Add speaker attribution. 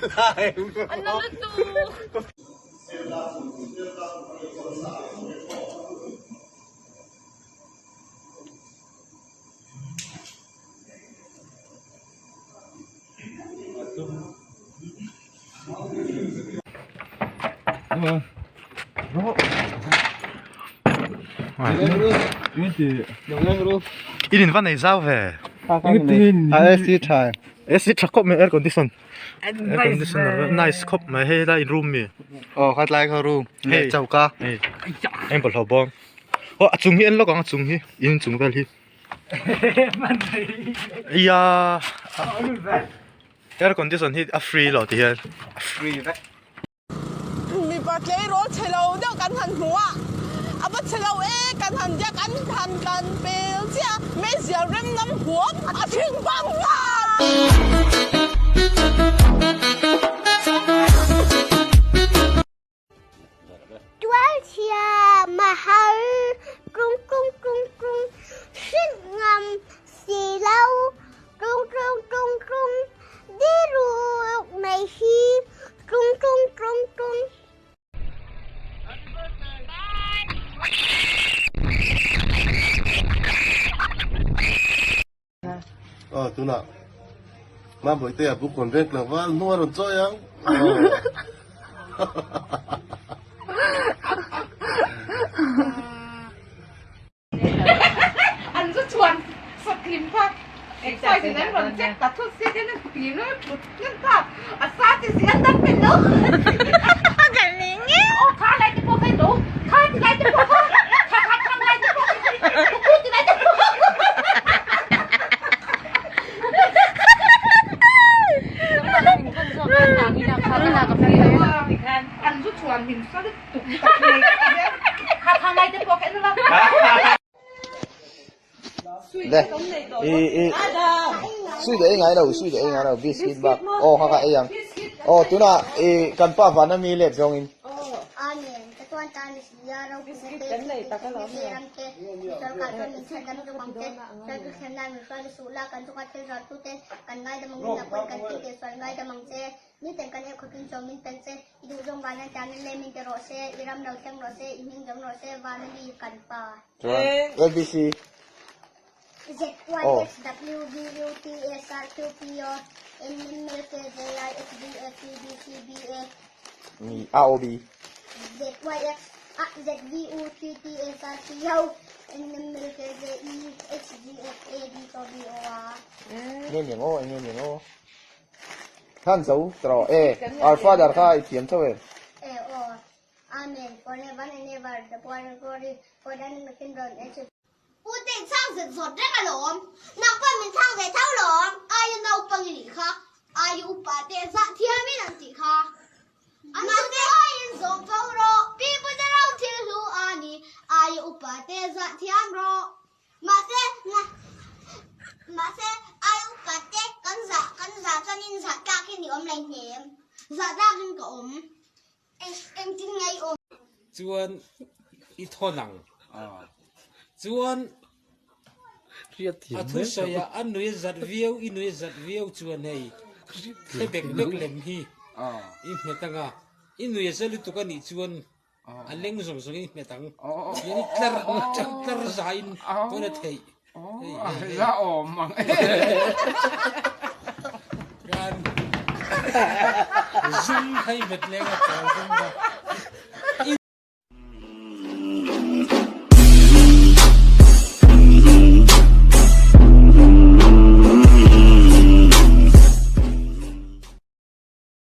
Speaker 1: An na lutuk.
Speaker 2: In in va nei zau ve
Speaker 3: AC tha
Speaker 2: AC tha khawp mai air condition air conditioner nice khawp mai hei lai room mi
Speaker 3: aw khatlai kha room
Speaker 2: hei
Speaker 3: choka
Speaker 2: hei eng bawlhhlawh bawm aw a chung hi en lawk ang a chung hi in chung vel hi ia air condition hi a free lo ti hian a free vek.
Speaker 1: Mipa tleirawl chhe lo deuh kan han hmu a, a va chhe lo e kan han tia kan han tlan pel chiah a, meizial rem nam huam a thing bang nghal.
Speaker 4: Tualchhia mahar tung tung tung tung hrilh ngam si lo tung tung tung tung di ruk mai hi tung tung tung tung.
Speaker 5: Aw tunah Mambawitea bu kawn vek lo va hnung a rawn chawi ang.
Speaker 1: An chu chuan sawtlim kha exercise in an rawn check ta thut se ten an tih nuai thut hnem ta a sa chi si an dam pe lo. Aw kha lai te pawh kha lo kha ti lai te pawh kha kha kha thang lai te pawh khu ti lai te pawh An chu chuan min sa lutuk tak mai kha thang lai te pawh kha en la.
Speaker 3: Le i i sui de ei ngai lo sui de ei ngai lo biscuit bak aw kha kha ei ang aw tunah i kan pa vana mi let zawng in.
Speaker 4: Miten kan euh khawpin chaw min pen che, i duh zawng van an tangin le min ti rawh se, i ram lo thleng rawh se, i hming zawng rawh se, van a mi kan pa.
Speaker 3: Chuan ABC.
Speaker 4: Z Y X W V U T S R Q P O N M L K J I X D A C B C B A.
Speaker 3: Mi A O B.
Speaker 4: Z Y X A Z V U T T S R C O N M L K J E H G F A D O B O R.
Speaker 3: Nge niang aw, enge niang aw. Khan zo ta rawh e, our father kha i thiam tho em?
Speaker 4: E aw, Amen, forever and ever, the power and glory, for the name of Kindred and Children. U te chhang zet zawt reng alawm, nang pawh min chhang ve tho lawm, aia naupang i nih kha, aia upa te zah thiamin an tih kha. Mahse aiin zawm fo rawh, pi pu te ro thil hlu a ni, aia upa te zah thiam rawh. Mahse, mahse, ai upa te kan zah kan zah chuanin zah tlak hi ni awm lei hnem. Zah tlakin ka awm. Eng engtin nge i awm?
Speaker 6: Chuan i thawn ang. Chuan a thusawi ah a nui zat viau i nui zat viau chuan hei thle bek bek lem hi i hmet ang a, i nui a za lutuk a nih chuan A leng zawng zawng in hmet ang. Tian i tlar tlar za in pawn a theih.
Speaker 7: Za awm ang.
Speaker 6: Kan zum kha i hmet leng a chawl zum kha.